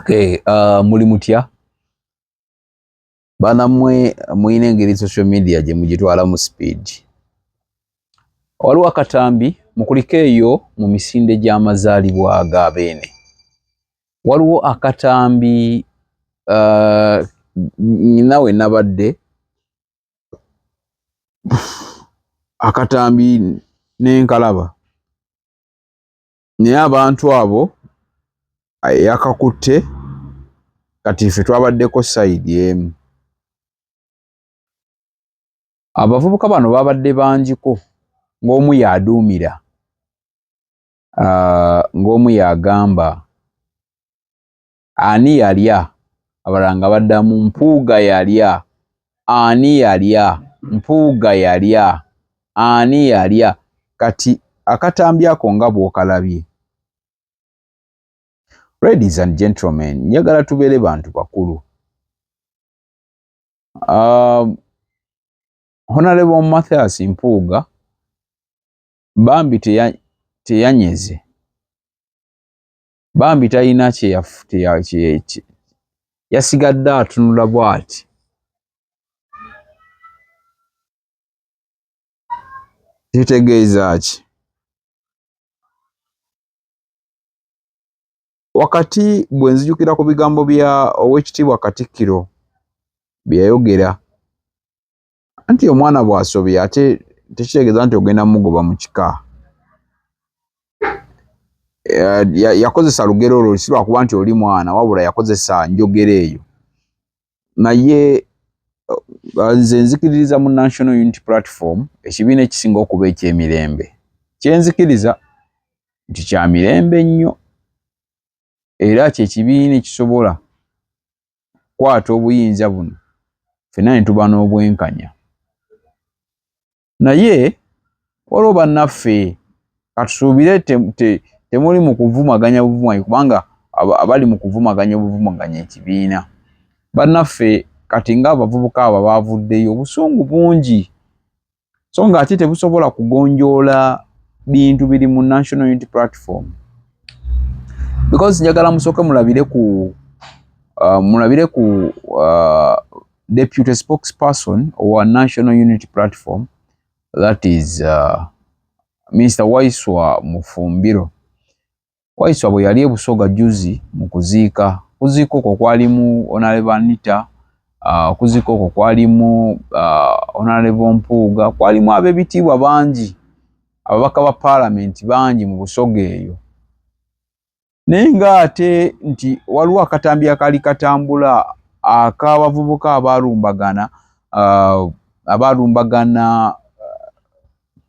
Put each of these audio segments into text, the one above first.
Okay, muli mutya banammwe? Muyina engeri social media gye mugitwala mu speed. Waliwo akatambi mukuliko eyo mu misinde gy'amazaalibwa ga Beene. Waliwo akatambi nawe nabadde akatambi n'enkalaba, naye abantu abo yakakutte. Kati ffe twabaddeko side emu. Abavubuka bano babadde bangiko, ng'omu yaduumira, ng'omu yagamba ani yalya, abalala nga baddamu Mpuuga yalya, ani yalya, Mpuuga yalya, ani yalya. Kati akatambi ako nga bw'okalabye, ladies and gentlemen, njagala tubeere bantu bakulu. Honorable Mathias Mpuuga bambi teyanyeze, bambi talina yasigadde atunula bw'ati. Kitegeeza ki? Wakati bwe nzijukira ku bigambo bya Oweekitiibwa Katikkiro bye yayogera nti omwana bw'asobye ate tekitegeeza nti ogenda mugoba mu kika. Yakozesa lugero olwo si lwakuba nti oli mwana, wabula yakozesa njogera eyo. Naye nze nzikiririza mu National Unity Platform, ekibiina ekisinga okuba ekyemirembe. Kyenzikiriza nti kya mirembe nnyo, era kyekibiina ekisobola kukwata obuyinza buno ffenna ne tuba n'obwenkanya. Naye waliwo bannaffe, katusuubire temuli mu kuvumaganya buvumaganyi, kubanga abali mu kuvumaganya obuvumaganya ekibiina bannaffe kati ng'abavubuka abo baavuddeyo obusungu bungi, so ng'ate tebusobola kugonjoola bintu biri mu National Unity Platform, because njagala musooke mulabire ku deputy spokesperson owa National Unity Platform, that is Mr. Waiswa Mufumbiro. Waiswa bwe yali e Busoga juzi mu kuziika, kuziika okwo kwalimu Honorable Anita, okuziika okwo kwalimu Honorable Mpuuga, kwalimu ab'ebitiibwa bangi, ababaka ba paalamenti bangi mu Busoga eyo. Naye ng'ate nti waliwo akatambi akaali katambula ak'abavubuka abaalumbagana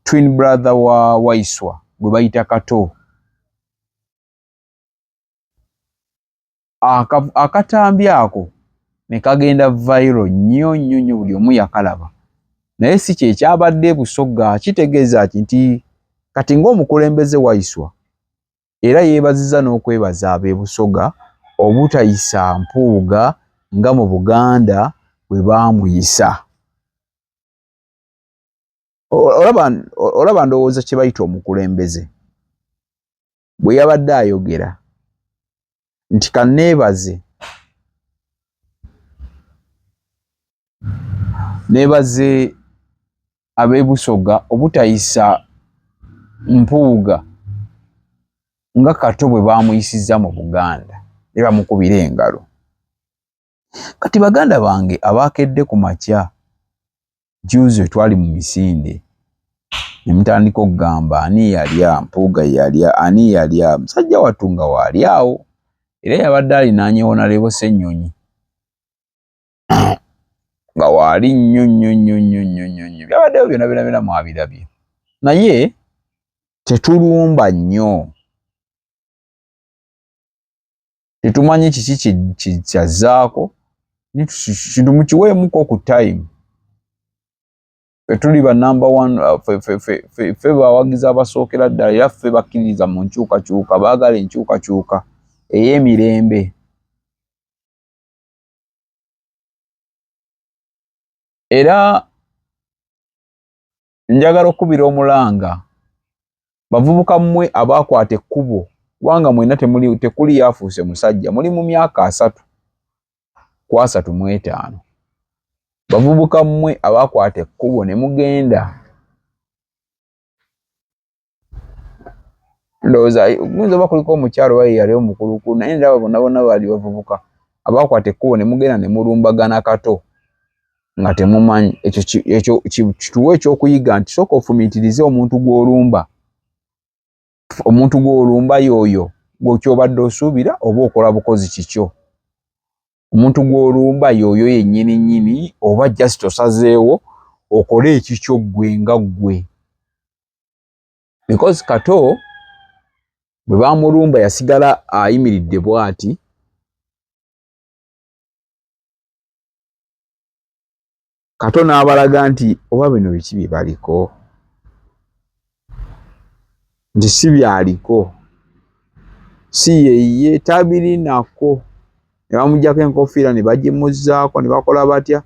twin brother wa Waiswa gwe bayita Kato. Akatambi ako ne kagenda viral nnyo nnyo nnyo, buli omu yakalaba, naye si kye kyabadde Busoga. Kitegeeza ki? Nti kati ng'omukulembeze Waiswa era yeebazizza n'okwebaza ab'e Busoga obutayisa Mpuuga nga mu Buganda bwe baamuyisa. Olaba ndowooza kye bayita omukulembeze bwe yabadde ayogera nti kanneebaze, neebaze ab'e Busoga obutayisa Mpuuga nga Kato bwe baamuyisizza mu Buganda, ne bamukubira engalo. Kati baganda bange abaakedde ku makya juzi twali mu misinde ne mutandika okugamba ani yalya, Mpuuga yalya, ani yalya, musajja wattu nga waali awo era yabadde alinaanye Honorable Ssennyonyi nga waali nnyo nnyo nnyo nnyo nnyo nnyo nnyo. Byabaddewo byonna byonna byonna mwabirabye, naye tetulumba nnyo, tetumanyi kiki kyazzaako. Kintu mukiweemuko ku time. Ffe tuli ba number one, ffe bawagizi abasookera ddala, era ffe bakkiririza mu nkyukakyuka, baagala enkyukakyuka ey'emirembe. Era njagala okubira omulanga bavubuka mmwe abaakwata ekkubo. Kubanga mwenna temuli, tekuli yafuuse musajja, muli mu myaka 30 ku 35. Bavubuka mmwe abakwata ekkubo ne mugenda, ndowooza guyinza oba kuliko omukyalo oba ye yali omukulukulu, naye ndaba bonna bonna baali bavubuka abakwata ekkubo ne mugenda ne mulumbagana Kato nga temumanyi. Ekyo kituwa ekyokuyiga nti sooka ofumiitirize omuntu gw'olumba. Omuntu gw'olumba y'oyo gwekyobadde osuubira oba okola bukozi kikyo? Omuntu gw'olumba y'oyo yennyini nnyini, oba just osazeewo okole ekikyo ggwe nga ggwe? Because Kato bwe bamulumba yasigala ayimiridde bw'ati. Kato n'abalaga nti oba bino biki bye baliko, nti si byaliko, si yeye, tabirinako. Ne bamugyako enkofiira ne bagimuzzaako ne bakola batya,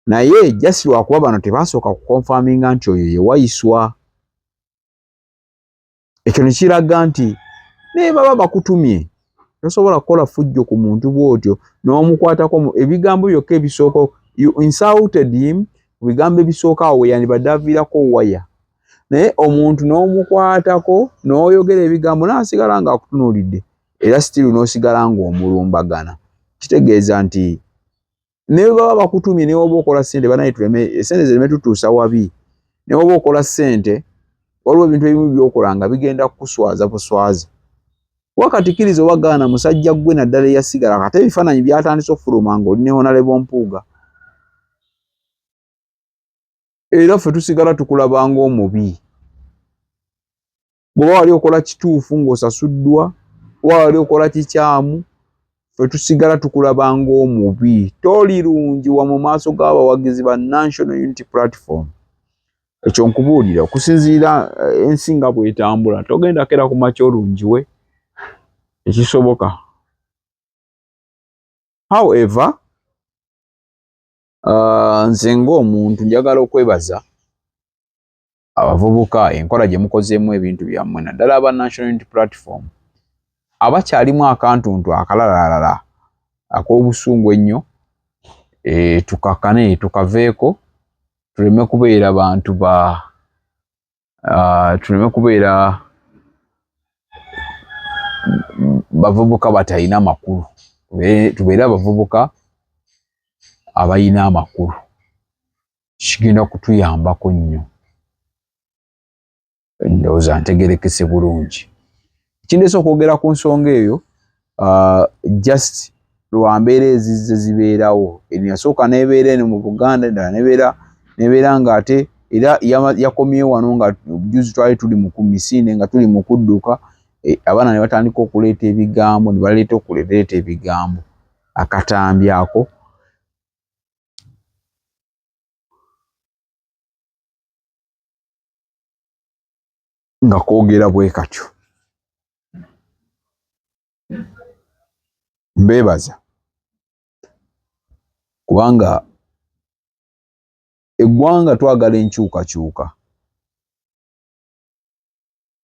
naye just lwakuba bano tebasooka kuconfirminga nti oyo ye Waiswa. Ekyo ne kiraga nti naye baba bakutumye, tosobola kukola fujjo ku muntu bw'otyo n'omukwatako. Ebigambo byokka ebisooka, you insulted him. Mu bigambo ebisooka awo weyandibadde aviirako waya, naye omuntu n'omukwatako n'oyogera ebigambo n'asigala ng'akutunuulidde, era still n'osigala ng'omulumbagana, kitegeeza nti ne baba bakutumye. Ne woba okola ssente, banaye tuleme essente zireme tutuusa wabi. Ne woba okola ssente, waliwo ebintu ebimu byokola nga bigenda kukuswaza buswaza. Wakati kkiriza oba gaana, musajja ggwe, naddala eyasigala kate, ebifaananyi byatandise okufuluma ng'oli ne Honorable Mpuuga, era ffe tusigala tukulaba ng'omubi. Bw'oba wali okola kituufu ng'osasuddwa, oba wali okola kikyamu, ffe tusigala tukulaba ng'omubi. Tolirungi wa mu maaso g'abawagizi ba National Unity Platform. Ekyo nkubuulira okusinziira ensi nga bw'etambula, togenda kera ku makya olungiwe, ekisoboka. However, nze ng'omuntu njagala okwebaza abavubuka enkola gye mukozeemu ebintu byammwe, naddala aba National Unity Platform abakyalimu akantuntu akalalalala ak'obusungu ennyo. Tukakane tukaveeko, tuleme kubeera bantu ba tuleme kubeera bavubuka batalina makulu, tubeere abavubuka abalina amakulu. Kigenda kutuyambako nnyo. Ndowooza ntegerekese bulungi. Ekindeese okwogera ku nsonga eyo, just lwa mbeera ezizze zibeerawo. Eno yasooka n'ebeera eno mu Buganda, endala nebeera ng'ate era yakomyewo wano nga juzi twali tuli mu misinde nga tuli mu kudduka, abaana ne batandika okuleeta ebigambo, ne baleeta okuleeta ebigambo, akatambi ako nga koogera bwe katyo. Mbeebaza kubanga eggwanga twagala enkyukakyuka,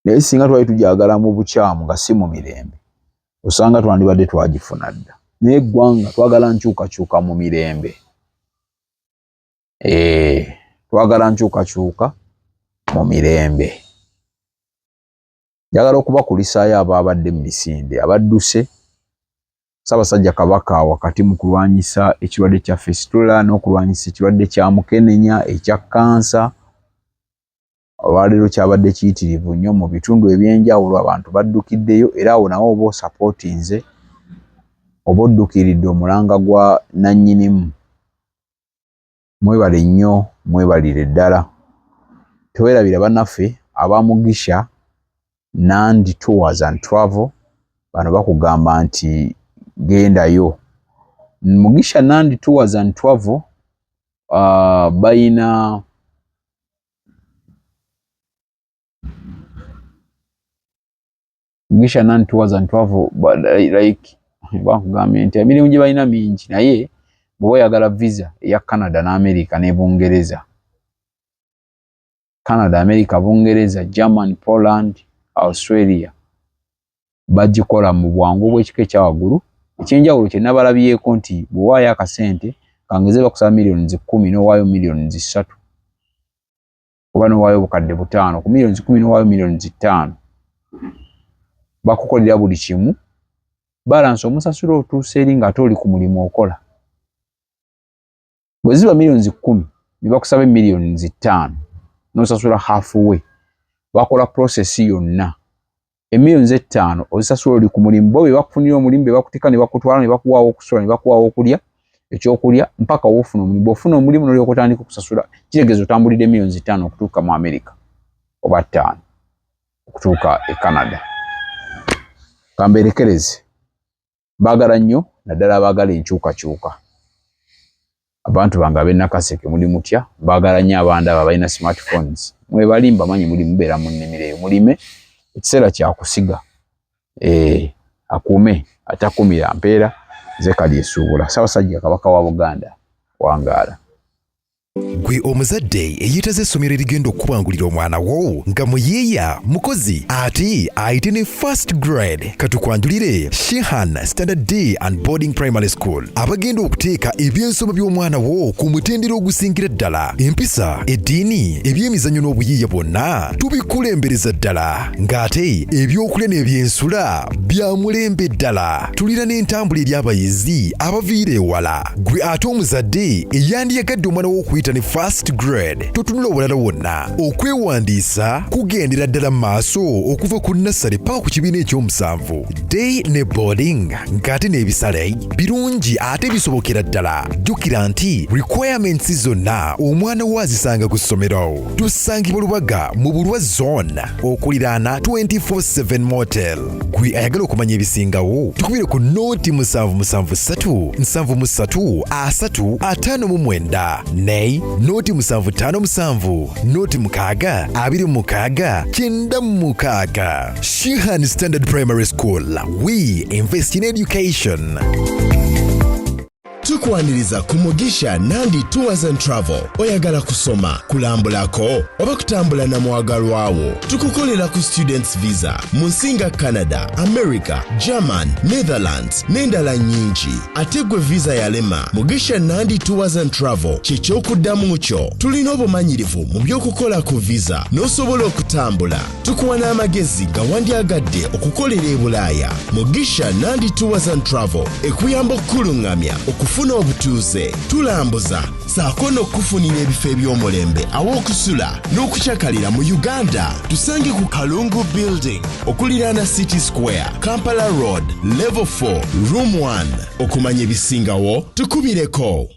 naye singa twali tugyagala mu bukyamu nga si mu mirembe, osanga twandibadde twagifuna dda. Naye eggwanga twagala nkyukakyuka mu mirembe. Twagala nkyukakyuka mu mirembe. Njagala okubakulisaayo abaabadde mu misinde abadduse Ssaabasajja Kabaka wakati mu kulwanyisa ekirwadde kya fistula n'okulwanyisa ekirwadde kya mukenenya ekya kkansa. Olwaleero kyabadde kiyitirivu nnyo mu bitundu eby'enjawulo, abantu baddukiddeyo, era awo nawo oba osapootinze oba oddukiridde omulanga gwa nnannyinimu. Mwebale nnyo, mwebalire ddala. Tewerabira bannaffe aba Mugisha Nandi Tours and Travel, bano bakugamba nti gendayo. Mugisha Nandi Tours and Travel bayina Mugisha Nandi Tours and Travel, like bakugambye nti emirimu gye balina mingi, naye bw'oba oyagala visa eya Canada ne America ne Bungereza, Canada, America, Bungereza, German, Poland, Australia. Bagikola mu bwangu obw'ekika ekya waggulu. Ekyenjawulo kye nabalabyeko nti bw'owaayo akasente kangeze bakusaba 10 million n'owaayo 3 million oba n'owaayo 5,000 ku 10 million n'owaayo 5 million, bakukolera buli kimu. Balance omusasula otuusa eri ng'ate oli ku mulimu okola. Bwe ziba 10 million ne bakusaba 5 million n'osasula halfway, bakola process yonna. 5 million ozisasula oli ku mulimu. Bo be bakufunira omulimu, be bakuteeka ne bakutwala ne bakuwaawo okusula ne bakuwaawo okulya ekyokulya mpaka woofuna omulimu. Bw'ofuna omulimu n'olyoka otandika okusasula. Kitegeeza otambulidde 5 million okutuuka mu America oba 5 okutuuka e Canada. Kambeerekereze, baagala nnyo, naddala abaagala enkyukakyuka. Abantu bange ab'e Nakaseke, muli mutya? Baagala nnyo abandaba abalina smartphones. Mwebali, mbamanyi muli mubeera mu nnimiro eyo, mulime, ekiseera kyakusiga. Akuume atakumira mpeera. Nze kali esuubula. Ssaabasajja Kabaka wa Buganda wangaala. Gwe omuzadde eyeetaza essomero erigenda okukubangulira omwana wo nga muyiiya, mukozi, ate ayite ne first grade, katukwanjulire Shihan Standard Day and Boarding Primary School, abagenda okuteeka ebyensoma by'omwana wo ku mutendera ogusingira ddala. Empisa, eddiini, ebyemizannyo n'obuyiiya bwonna tubikulembereza ddala, ng'ate ebyokulya n'ebyensula bya mulembe ddala. Tulina n'entambula eri abayizi abaviira ewala. Gwe ate omuzadde eyandiyagadde omwana wo okuyita ne first grade, totunula obulala wonna. Okwewandiisa kugendera ddala mu maaso okuva ku nursery paka ku kibiina ekyomusanvu, day ne boarding, ng'ate n'ebisale birungi ate bisobokera ddala. Jjukira nti requirements zonna omwana wo azisanga ku ssomero. Tusangibwa Lubaga mu Bulwa Zone, okuliraana 24/7 Motel. Gwe ayagala okumanya ebisingawo, tukubire ku 0773 73 30 59 ne 0757 06 26 96. Shihan Standard Primary School, we invest in education. Tukwaniriza ku Mugisha Nandi Tours and Travel. Oyagala kusoma, kulambulako oba kutambula na mwagalwawo? Tukukolera ku students visa mu nsi nga Canada, America, German, Netherlands n'endala nnyingi. Ate gwe visa yalema, Mugisha Nandi Tours and Travel kyekyokuddamu kyo. Tulina obumanyirivu mu by'okukola ku visa n'osobola okutambula. Tukuwa n'amagezi nga wandyagadde okukolera e Bulaaya. Mugisha Nandi Tours and Travel ekuyamba okukuluŋŋamya okufuna obutuuze. Tulambuza saako n'okukufunira ebifo eby'omulembe aw'okusula n'okukyakalira mu Uganda. Tusange ku Kalungu Building, okuliraana City Square, Kampala Road, level 4, room 1. Okumanya ebisingawo, tukubireko.